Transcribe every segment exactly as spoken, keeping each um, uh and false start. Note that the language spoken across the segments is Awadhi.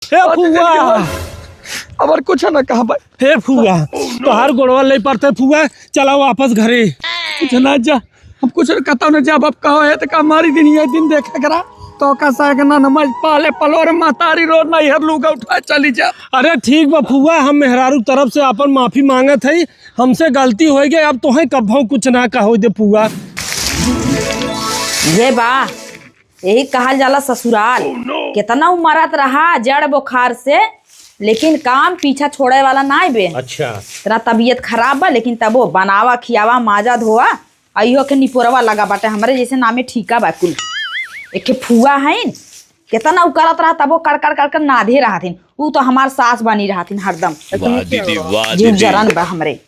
हे अरे फुआ। अबर कुछ न कहा भाई। हे फुआ, तोहार गोड़वा ले पड़ते फुआ, चला वापस घरे। कुछ ना जा, हम कुछ न कहता न जा, अब कहो है तो का मारी दिन ये दिन देखा करा। तो का साग ना नमज पाले पलो रे महतारी रोज ना हर लूगा उठा चली जा। अरे ठीक बा फुआ, हम मेहरारू तरफ से आपन माफी मांगत हई, हमसे गलती होइ गई, अब तोहे कभौ कुछ ना कहो दे फुआ। ये बा, यही कहल जाला ससुराल। केतना उ मरत रहा जड़ बुखार से, लेकिन काम पीछा छोड़े वाला नाई बे। अच्छा। तेरा तबीयत खराब बा, लेकिन तबो बनावा, खियावा, माजा, धोआ, आ इहो के निपोरवा लगा बाटे, हमरे जैसे नामे ठीका बा कुल। एक ठे फुआ हईन, केतना उ करत रहा, तबो कड़ कड़ कड़ कड़ नाधे रहथिन। उ तो हमार सास बनी रहथिन हरदम। वाह दीदी, वाह जीव दीदी। जरन बा हमरे।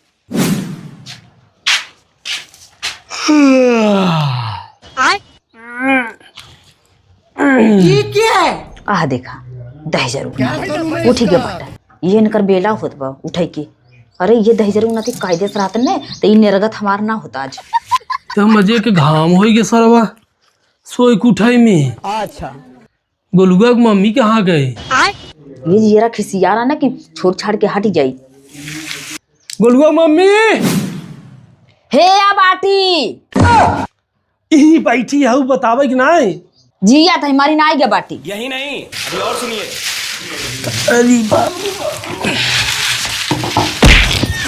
आय? ई के है? आह देखा, दहिजरू। उठी के बाटा। ये इनकर बेला होत बा, उठे के। अरे, ये दहिजरू ना थी कायदे से रहत ने, तो ई निरगत हमार ना होता आज। तो मजे के घाम होई के सरवा, सोई के उठाई में। अच्छा। गोलुआ के मम्मी कहाँ गए? ये जियरा खिसियारा ना कि छोड़ छाड़ के हट जाई। गोलुआ मम्मी! हे या बाटी। ई बैठी हऊ, बतावे कि नाय? जिया त हमारी नाय गे बाटी। यही नहीं, अभी और सुनिए। अरे बाप रे बाप।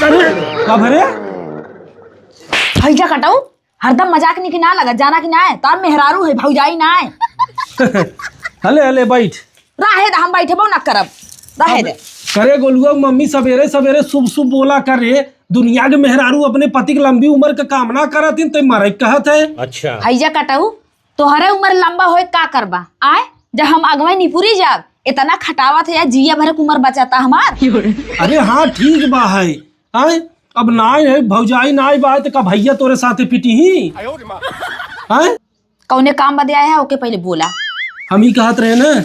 अरे, का भरे? हैजा कटाऊ, हरदम मजाक निकी ना लगा, जाना कि नाय? तार मेहरारू है, भौजाई नाय। हले, हले, बैठ। रहे दे, हम बैठबो ना करब, रहे दे। करे गोलुआ मम्मी, सबेरे सबेरे शुभ शुभ बोला कर रे। दुनिया के मेहरारू अपने पति के लंबी उम्र के कामना करत हिन, ते मरे के कहत है। अच्छा। हैजा कटाऊ, तोहरे उम्र लंबा होए का करबा? आय, जब हम अगवे निपुरी जाब, इतना खटावत है, जिया भर के उम्र बचाता हमार। अरे हाँ, ठीक बा है। आय, अब नाय है, भौजाई नाय बा, तो का भैया तोरे साथे पिटी ही? आय? कौने काम बदे आए हैं, ओके पहले बोला। हम ही कहत रहे ना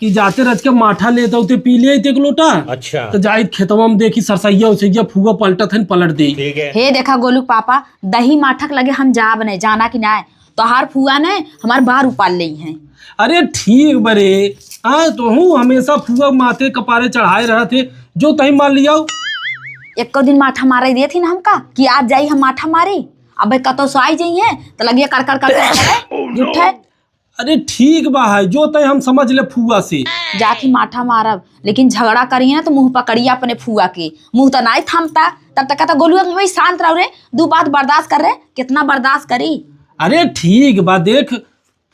कि जाते रच के माठा लेत होते पी ले एक लोटा। अच्छा। तो जाइत खेतवा में देखी सरसैया उसैया फुआ पलटत हन, पलट दे। ठीक है। हे देखा गोलू पापा, दही माठक लगे हम जाब नहीं, जाना कि नाय? तोहार फुआ ने हमार बार उपाल ले हैं। अरे ठीक बरे, हाँ, तो हूँ हमेशा फुआ माथे कपारे चढ़ाए रहत है, जो तही मार लियाओ। एको दिन माठा मारे देत ही ना हमका कि आज जाई हम माठा मारी। अबे कतौ से आई जाई है, तो लगिया कर कर कर कर करे, झूठे। अरे ठीक बा है, जो तय हम समझ ले फुआ से। जाके माठा मारब, लेकिन झगड़ा करिए ना तो मुंह पकड़िए अपने फुआ के। मुंह तो नाय थमता, तब तक कहता गोलुआ के भाई शांत रहो रे, दू बात बर्दाश्त कर रे, कितना बर्दाश्त करी? अरे ठीक बा, देख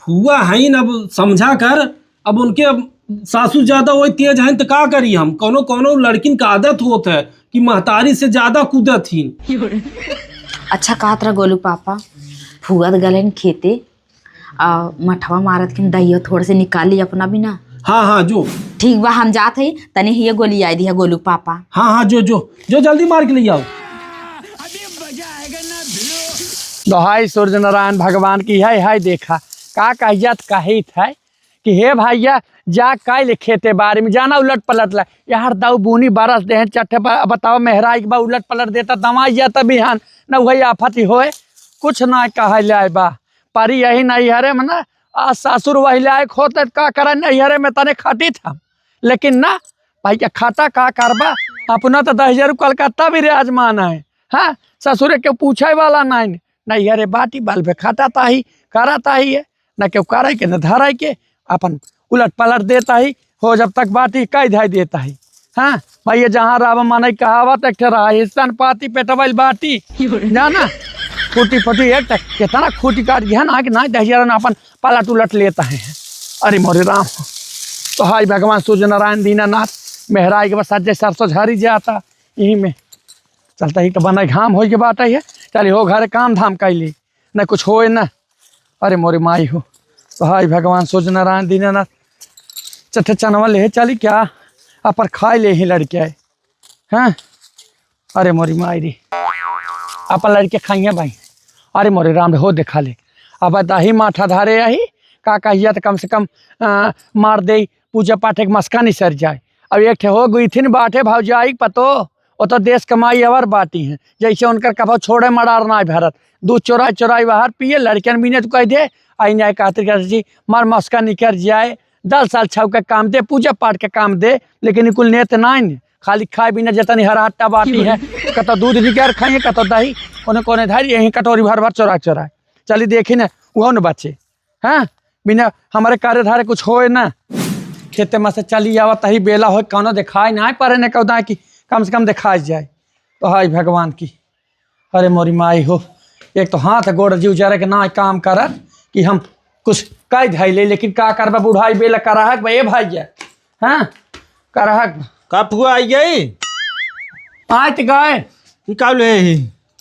फुआ हईन, अब समझा कर, अब उनके अब सासू ज्यादा वही तेज हईन तो का करी हम? कौनो कौनो लड़किन का आदत होत है कि महतारी से ज्यादा कूदत ही। अच्छा कहत रहा गोलू पापा, फुआ त गलन खेते, आ, मठवा मारत के दहिया थोड़े से निकाली अपना बिना। हाँ, हाँ, जो। ठीक बा, हम जात हई, तनी हिये गोली आई दिया गोलू पापा। हाँ, हाँ, जो, जो, जो जल्दी मार के ले आओ। दोहाई सूर्य नारायण भगवान की है, है देखा, का कहियत कहित है कि हे भैया, जा काइल खेते बारी में जाना उलट पलट ला। यार दाऊ बूनी बरस देहन चट्टे पर, बताओ मेहराई के बा उलट पलट देता दवाई या तभी हन, न वही आफत ही होए, कुछ ना कहा जाए बा। परी यही नैहरे में ना, आ ससुर वही लायक होते त का करे, नैहरे में तने खटित हम, लेकिन ना, भाई के खाता का करबा, अपना तो दहिजरू कलकत्ता विराजमान है, हाँ, ससुरे के पूछे वाला नहीं, नैहरे बाटी बाल पे खटा ताही, करा ताही है, न केहू करे के, न धरे के, अपन उलट पलट देता ही, हो जब तक बाटी कई धाई देता ही। हाँ, भाई, ये जहाँ राम मनई कहावत, एक ठे रहा, हिस्सन पाती पेटवल बाटी। जाना, खूटी फूटी एक ठे, कितना खूटी काट गया ना, कि ना दहिया ना अपन पलट उलट लेता है। अरे मोरे राम, तो हाय भगवान सूर्य नारायण दीनानाथ, मेहराई के बस सज्जे सरसों झरी जाता, यही में चलता ही तो बना घाम होई के बात है, चली हो घर काम धाम कैली, न कुछ होए न। अरे मोरे माई हो, तो हाय भगवान सूर्य नारायण दीनानाथ, चथे चनवा ले चली क्या, अपन खाए ले ही लड़के आए, हैं? अरे मोरी माई रे, अपन लड़के खाइए भाई। अरे मोरे राम रे, हो देखा ले, अब दही माठा धारे आही, का कहिया तो कम से कम, आ, मार दे, पूजा पाठ एक मस्का नहीं सर जाए। अब एक ठे हो गई थी न बाटे भौजाई पतो, वो तो देश कमाई अवर बाटी है, जैसे उनकर कभो छोड़े मड़ार ना भरत, दूध चोराई चोराई बाहर पिए, लड़कियन बीने तो कह दे, आई न्याय खातिर कह जी, मार मस्का निकर जाए, दस साल छाव के काम दे, पूजा पाठ के काम दे, लेकिन ई कुल नेत नाई ने। खाली खाए बिना जतनी हराटा बाटी है, कतो दूध निकाल खाइए, कतो दही, कोने कोने धरी, यहीं कटोरी भर भर चोरा चोरा। चली देखी ना, उहो न बचे। हाँ, बिना हमरे कार्य धारे कुछ होए ना। खेते में से चली आवत ही बेला होए, कौनो दिखाई ना पड़े ने कौदा कि कम से कम दिखाई जाए। तो हाय भगवान की, अरे मोरी माई हो, एक तो हाथ गोड़ जीव जरे के ना काम करत कि हम कुछ कह धैले, लेकिन का करबा, बुढ़ाई बेला कराहक बा ए भाई जा। हाँ, कराहक बा। का फुआ आई गई? आय त गए। ई का ले ही?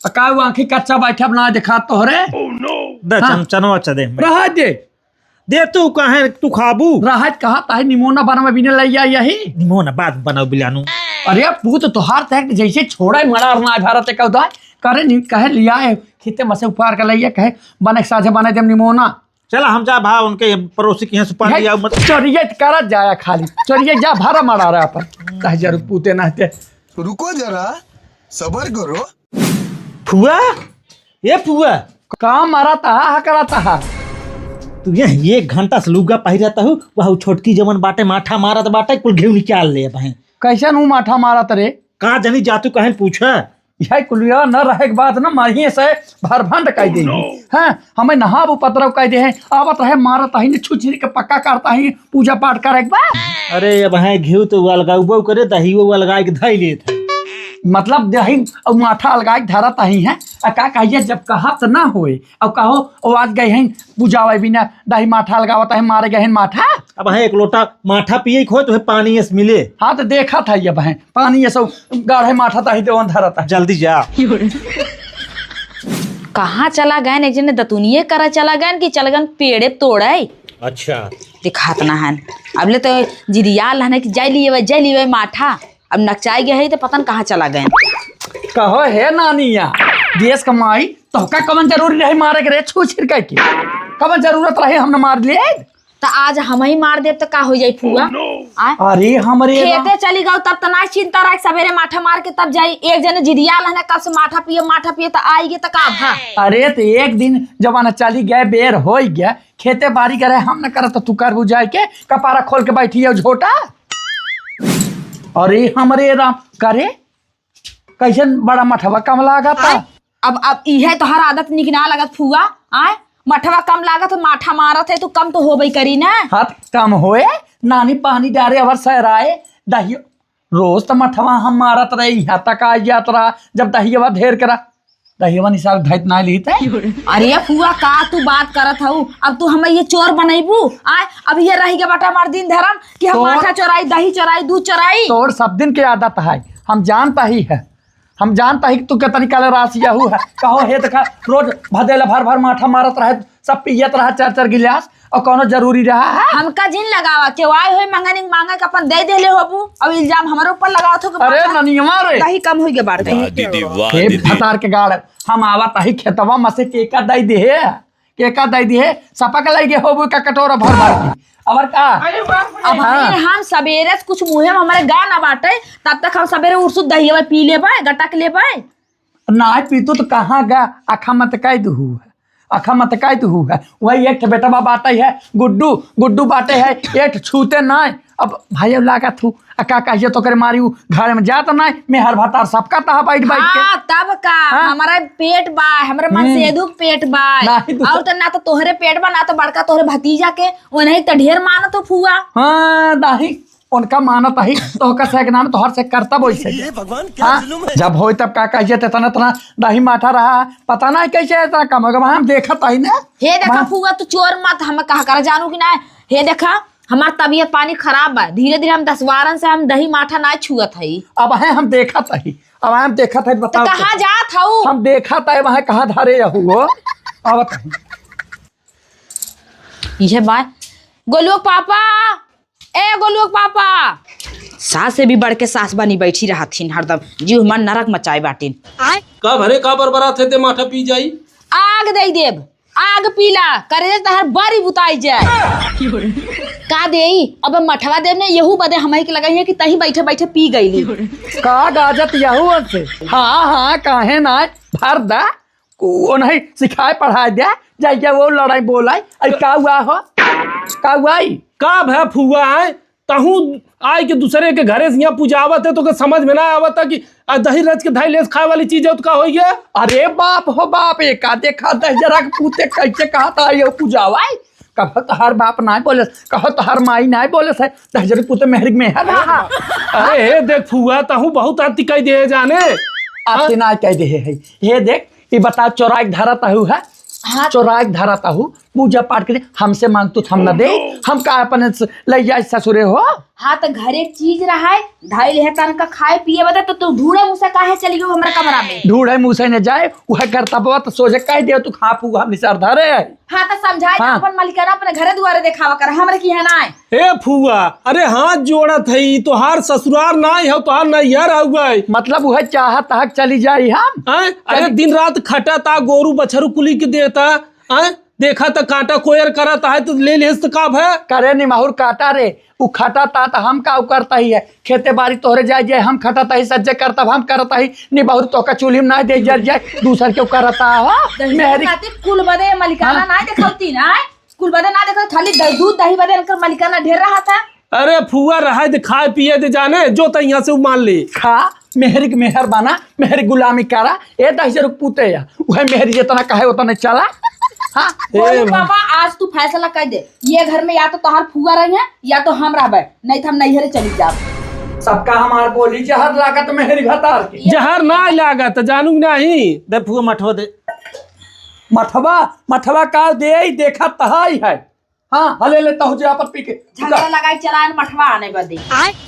आ का वो आँखी कच्चा बैठे, अब ना देखा तोहरे। दे हाँ। चन-, चनो अच्छा दे। रहा दे। दे तू काहे तू खाबू? रहा कहा ताहे निमोना बनवा बिने लई आई यही। निमोना बाद बनाओ बिलानू। अरे पूत तोहार तक जैसे छोड़ा मड़ा ना भारत का उदा करे नहीं कहे लिया है खेते में से उपार का लइया कहे बने साझे बने देम निमोना। चला हम जा भा उनके पड़ोसी के यहाँ सुपारी भाई, लियाओ मत। चोरिये त करत जाया खाली, चोरिये जा भरा मारा रहा अपन। कह जरूर पूते ना ते। रुको जरा, सबर करो। फुआ, ए फुआ। का मारा तहा, हा करा तहा? तू ये एक घंटा से लुगा पहिरा तहु, वह छोटकी जमन बाटे माठा मारत बाटे, कुल घेव निकाल ले बहन। कैसन हूँ माठा मारत रे? का जनी जातू कहें पूछा? यह कुलिया न रहे के बाद न मारिये से भरभंड कह दे। हाँ, हमें नहाब उपद्रव कह दे हैं, आवत रहे मारत ही, छुछरी के पक्का करता ही, पूजा पाठ करे के बाद। अरे अब है घिउ तो अलगाउबो करे, दहियो अलगाए के धई लेत है। मतलब दही और माठा अलगाए के धरत ही है, आ का कहिए जब कहत ना होए, अब कहो ओ आज गए हैं पूजा वाई बिना दही माठा अलगावत है, मारे गए हैं माठा। अब है एक लोटा माठा पिए के हो तो है पानी एस मिले। हाँ तो देखत है अब है पानी ये सब गाढ़े माठा ताही देवन धरत है। जल्दी जा। कहाँ चला गए? एक जने दतुनिये करे चला गए कि चल गए पेड़े तोड़े। अच्छा। दिखात ना है। अब ले तो जिदिया लहने कि जाई लिए, जाई लिए माठा। अब नकचाई गए है तो पता न कहाँ चला गए। कहो हे नानिया, देश कमाई तोहका कवन जरूरी रहे मारे के रे छू छिड़के के? कवन जरूरत रहे हमने मार लिए? त आज हम ही मार देब त का हो जाई फुआ? आय? अरे हमरे रा- खेते चली गऊ तब त ना चिंता रहे, सवेरे माठा मार के तब जाई। एक जने जिदिया लहने कब से माठा पिए, माठा पिए त आई गे त का भा? अरे त एक दिन जब ना चली गए, बेर होई गया, खेते बारी करे हम न करत त तू कर बुझाई के कपारा खोल के बैठी है झोटा। अरे हमरे राम, करे कैसन बड़ा मठवा कम लागत। आय, अब, अब इहे तोहर आदत निक ना लागत फुआ। आय, मठवा कम लागत, माठा मारत है, तू कम तो होबे करी ना। हाथ कम होए, नानी पानी डारे अवर सहराए, दहियो, रोज त मठवा हम मारत रहे, यहाँ तक आ जात रहा, जब दहियवा ढेर करा, दहियवा निसार धैत ना लीत है। अरे फुआ, का तू बात करत हऊ? अब तू हमें ये चोर बनैबू? आय, अब ये रह गया बाटा हमार दिन धर्म कि हम तोर माठा चोराई, दही चोराई, दूध चोराई। तोर सब दिन के आदत है, हम जानता ही है। हम जानता ही कि तू के तरीका ले रास यहू है। कहो हे देखा, रोज भदेला भर भर माठा मारत रहे, सब पियत रहा चार चार गिलास, और कौनो जरूरी रहा है? हमका जिन लगावा, केहू आए होई मंगनी मांगे के अपन दे देले होबू, अब इल्जाम हमरे ऊपर लगावत हो कि अरे माठा ननियवा रे। दही कम होई गे बाटे। वाह दीदी, वाह हे दीदी। भतार के गाड़, हम आवत ही खेतवा में से केका दई दे हे, केका दई दे हे, सपक लई गे होबू का कटोरा भर भर के। अबर का? अरे बाप रे। अब हाँ। हमें हम सबेरे से कुछ मुँहे में हमारे गा ना बाटे, तब तक हम सबेरे उर्सुत दहिया पी लेबे, गटक लेबे। ना पीतू तो कहाँ गा? अखा मत कह दुहू है, अखा मत कह दुहू है। वही एक ठे बेटवा बाटे है गुड्डू, गुड्डू बाटे है, एक ठे छूते नाय। अब भाई अब लागत हूँ, आ का कहिए तो करे मारी उ घर में जात नाय, मैं हर भतार सबका तहा बैठ बैठ के। हाँ, तब का? हाँ? हमारा पेट बा, हमारे हम्म। मनसेदू के पेट बा। नहीं तो और तो ना तो तोहरे पेट बा, ना तो बड़का तोहरे भतीजा के, उन्हें तो ढेर मानत हो फुआ। हाँ, नहीं। उनका मानत ही, तो ओकर से के नाम तोहर से करता वैसे। ये भगवान, क्या हाँ? जुल्म है। जब होई तब का कहिए, त इतना, इतना दही माठा रहा, पता नहीं कैसे इतना कम हो गया। हम देखत ही ना। हे देखा वहाँ फुआ, तू चोर मत, हम कहा कर जानू कि ना। हे देखा, हमार तबीयत पानी खराब बा, धीरे धीरे हम दसवारन से हम दही माठा ना छुअत हई। अब है हम देखत ही, अब हम देखत ही, तो बताओ कहाँ तो। जात हऊ? हम देखत है वहाँ कहाँ धरे हऊ हो। आवत ही। इहे बाय। गोलुआ के पापा, ए गोलुआ के पापा। सास से भी बढ़ के सास बनी बैठी रहथिन हरदम, जीव हमार नरक मचाए बाटिन। का भरे का बरबरात है ते माठा पी जाई? आग दे देब, आग पीला, करेजा तहर बरी बुताई जाए। का देई? अब मठवा देब ने, यहू बदे हमही के लगाई है कि तही बैठे बैठे पी गईली। का गाजत यहू से? हाँ, हाँ, काहे ना, भर दा। को नहीं सिखाए पढ़ाए दे, जाइए वो लड़ाई बोलाई। अरे का हुआ हो? का हुआ ई? का भय फुआ है? तहूँ आइ के दूसरे के घरे से यहाँ पुजावत है, तोके समझ में ना आवत है कि आ दही रच के धाई लेस खाए वाली चीज है, तो का होइ गया? अरे बाप हो बाप, एका देखा दहिजरा के पूते कैसे कहत है यो पुजावा है? कहो तोहार बाप नाहीं बोलेस, कहो तोहार माई नाहीं बोलेस है, दहिजरा के पूते मेहरी के मेहर। हाँ, हाँ। अरे हे देख फुआ, तहूँ बहुत अति कह दे जाने। अति ना कह दे है। हे देख, ई बताओ, चोराइ के धरत अहू है? हाँ। चोराइ के धरत अहू, पूजा पाठ करे, हमसे माँगतू त हम न देई, हम का अपने स-, लइ जाई ससुरे हो? हाँ, त घरे चीज रहइ, धइ लेहे तनका खाए पिए बदे, त तू ढूढ़े मुँह से काहे चली गयो हमरा कमरा में? ढूढ़े मुँह से न जाए, उहे करतबवा त सोझे कह दियो, तू खा फुआ, हमनी सर धरे है। हाँ, त समझाए हाँ। अपन मलिकाना अपने घरे दुआरे देखावा कर, हमरे किहाँ नाहीं। ए फुआ, अरे हाथ जोड़त है, ई तोहार ससुरार नाहीं हउ, तोहार नैहर हउए। मतलब उहे चाहत हक चली जाई हम? हैं? अरे चली दिन रात खटत आ, गोरू बछरू कुली के देत आ, हैं? देखत काटा कोयर करत है तो ले लेस तो का भय? करे निमहुर काटा रे, उ खटत आ त हम का उ करत ही है? खेते बारी तोहरे जाए जाए हम खटत ही, सज्जे करतब हम करत ही, निमहुर तोहका चूल्ही में नाहीं दे जर जाए, दूसर के उ करत आ हो। दहिजरा मेहरी खातिर कुल बदे मलिकाना हाँ। नाहीं देखावती ना। कुल बदे ना देखो, खाली द-, दूध दही बदे इनकर मलिकाना ढेर रहत है। अरे फुआ, रहइ दे, खाए पिए दे जाने, जो त यहाँ से उ मान ले। खा, मेहरी के मेहर बना, मेहरी गुलामी करा, ए दहिजरा के पूते या, उहे मेहरी जितना कहे उतने चला। हाँ? ए गोलू भा- बाबा, आज तू फैसला कर दे, ये घर में या तो तोहार फुआ रही है, या तो हम रहबे, नहीं तो हम नैहरे चली जाब। सबका हमार बोली जहर लागत मेहरी भतार के। जहर ना लागत, जानू नहीं। दे फुआ मठवा दे। मठवा, मठवा का दे, देखत तहाई है। हाँ, हले ले तहु जे आपत पी के। झगड़ा लगाई चलान मठवा आने बदे।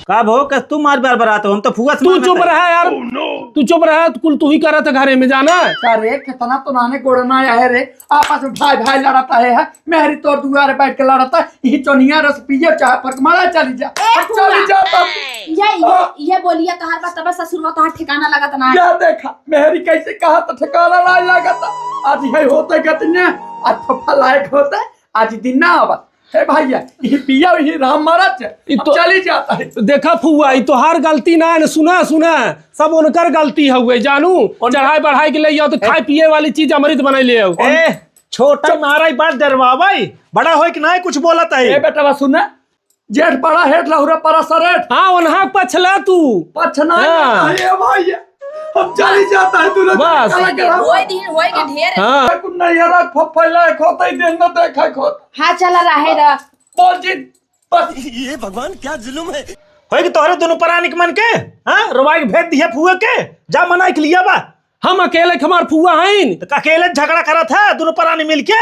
का भो, कस तू मार बार बरात हो, हम तो फुआ से तू मांगत चुप है। रहा यार। Oh, no। तू चुप रहा, तू कुल तू ही करत है घरे में जाना। का रे, कितना तो नाने गोड़ना है रे, आपस में भाई भाई लड़ता है, है? मेहरी तोर दुआरे बैठ के लड़ता है, यही चोनिया रस पिए चाहे फरक मारा चली जा। ए अब फुआ। चली जा तब। ये, ये, हाँ। ये बोलिया तोहार बात तब ससुरवा तोहार ठिकाना लगत ना। या देखा, मेहरी कैसे कहा तो ठिकाना ना लगत। आज यही होते गतिन्या, आज फफा लायक होते। आज दिन ना आवा। हे भैया, ई पिया ही राम महाराज है। ई अब तो चली जाता है। देखा फुआ, ई तोहार गलती ना है ना, सुना, सुना, सब उनकर गलती हउए, जानू। उनकर चढ़ाई बढ़ाई के ले आओ तो ए। खाए पिए वाली चीज अमृत बनाई ले आओ। ए, छोटा मारा ही बात डरवावा ही, बड़ा होई कि ना कुछ बोलत है। ए बेटवा सुना, जेठ पड़ा हेठ लहुरा पड़ा सरेठ। हाँ, उन्हा पछला तू। पछना हाँ। है, ए भैया, अब चली जाता है तू लोग बस। चला के रहो। होई दिन, होई के ढेर। हाँ। कुछ नहीं यार, फैला खोता ही दिन ना देखा खोता। हाँ, चला रहे दा। बोल जी, बस। ये भगवान क्या जुल्म है। होई कि तोहरे दुनु परानी के मन के, हाँ, रोवाई के भेज दिया फुआ के, जा मनाई के लिया बा। हम अकेले के हमार फुआ हईन। त अकेले झगड़ा करत है दुनु परानी मिलके?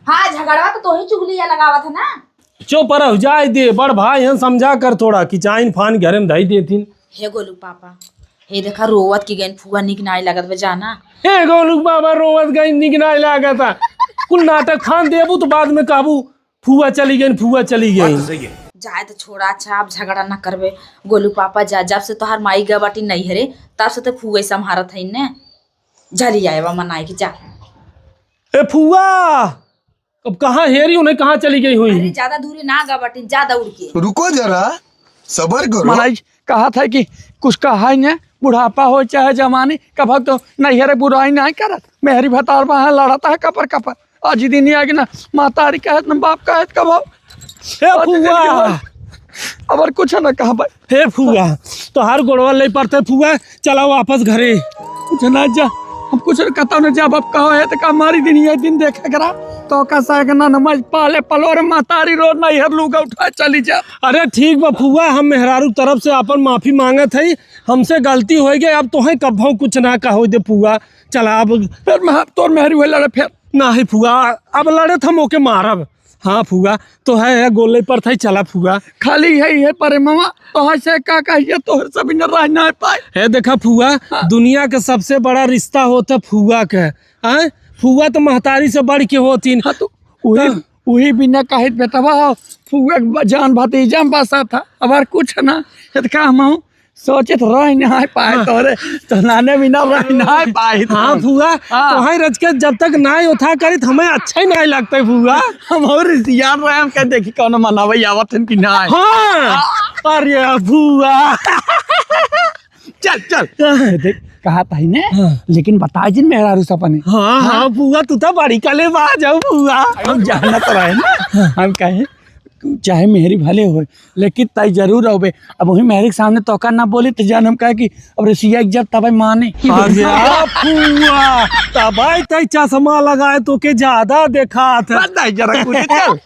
हाँ, झगड़वा तो तोही चुगलिया लगावत है ना। चुप रह, जाए दे, बड़ भाई हन, समझा कर थोड़ा, कि चाइन फान घरे में धई देथिन। हे गोलू पापा, हे देखा रोवत की गइन फुआ निक नाई लागत बा जाना। हे गोलू बाबा रोवत गइन निक नाई लागत। कुल नाटक फान देबू तो बाद में कहबू फुआ चली गइन, फुआ चली गइन। बात तो सही है। जाए तो छोड़ा, अच्छा, आप झगड़ा ना करबे। गोलू पापा जा, जब से तोहार माई गवा बाटी नैहरे, तब से तो फुआ संभारत है ने। जल्दी आए बा मनाए के, जा। ए फुआ, अब कहाँ हेरी उन्हें, कहाँ चली गई हुई? अरे ज्यादा दूरी ना गवा बाटी, जा दौड़ के। रुको जरा, सबर करो। मनाई कहत है कि कुछ कहा ही नहीं, बुढ़ापा हो चाहे जवानी, कभक तो नैहरे बुराई नहीं करत। मेहरी भतार बा लड़त है कपर कपर। आज दिन आगे ना महतारी कहत ना बाप कहत कब हो। हे आज फुआ। दिन के बाद अबर कुछ ना कहा भाई। हे फुआ, तोहार गोड़वा ले पड़ते फुआ, चला वापस घरे। कुछ ना जा, हम कुछ ना कहता ना जा, बाप कहो है तो का मारी दिन ये दिन देखा करा। तो का साग ना नमाज पाले पलो रे महतारी रोज ना हर लूगा उठा चली जा। अरे ठीक बा फुआ, हम मेहरारू तरफ से अपन माफी मांगत है, हमसे गलती हो गई, अब तोहे कभौ कुछ ना कहो दे फुआ। चला अब। फिर मैं तोर मेहरी हुए लड़े फिर। नाही फुआ, अब लड़े त हम ओके मारब। हाँ फुआ, तो है, है गोले पर था, चला फुआ। खाली है, है परे मामा, तो है से का कहिए, तोहर सब बिना रह ना पाए। है देखा फुआ, हाँ। दुनिया के सबसे बड़ा रिश्ता होता फुआ के। हाँ? फुआ तो महतारी से बढ़ के होतीन। हाँ, तो वही, हाँ। वही बिना कहित बेटवा, फुआ के ब-, जान भतीजा में बसा था, अब और कुछ ना। है तो का हम सोचित रह ना पाए हाँ। तोरे, तो नाने बिना रह ना पाए हाँ, तोरे। फुआ, हाँ। तोहे रच के जब तक नाय उठा करित, हमें अच्छा ही नाय लगता है, फुआ। हम और यार रहे, हम कह देखी कौन मनावे आवत हन कि नाय। हाँ, अरे फुआ। चल, चल। देख, कहा था ही ने, हाँ। लेकिन बता जिन मेहरारू से अपने। हाँ, हाँ, हाँ। फुआ, तू तो बड़ी कलेबाज हो, फुआ। हम जानत रहे ना, हम कहे, चाहे मेहरी भले होए, लेकिन तय जरूर होबे। अब वही मेहरी के सामने तोका ना बोली, तो जान हम कहे कि अब रसिया एक जब तबे माने। अरे फुआ, तबे तय चश्मा लगाए, तोके ज्यादा देखात है। बस नहीं, जरा कुछ चल।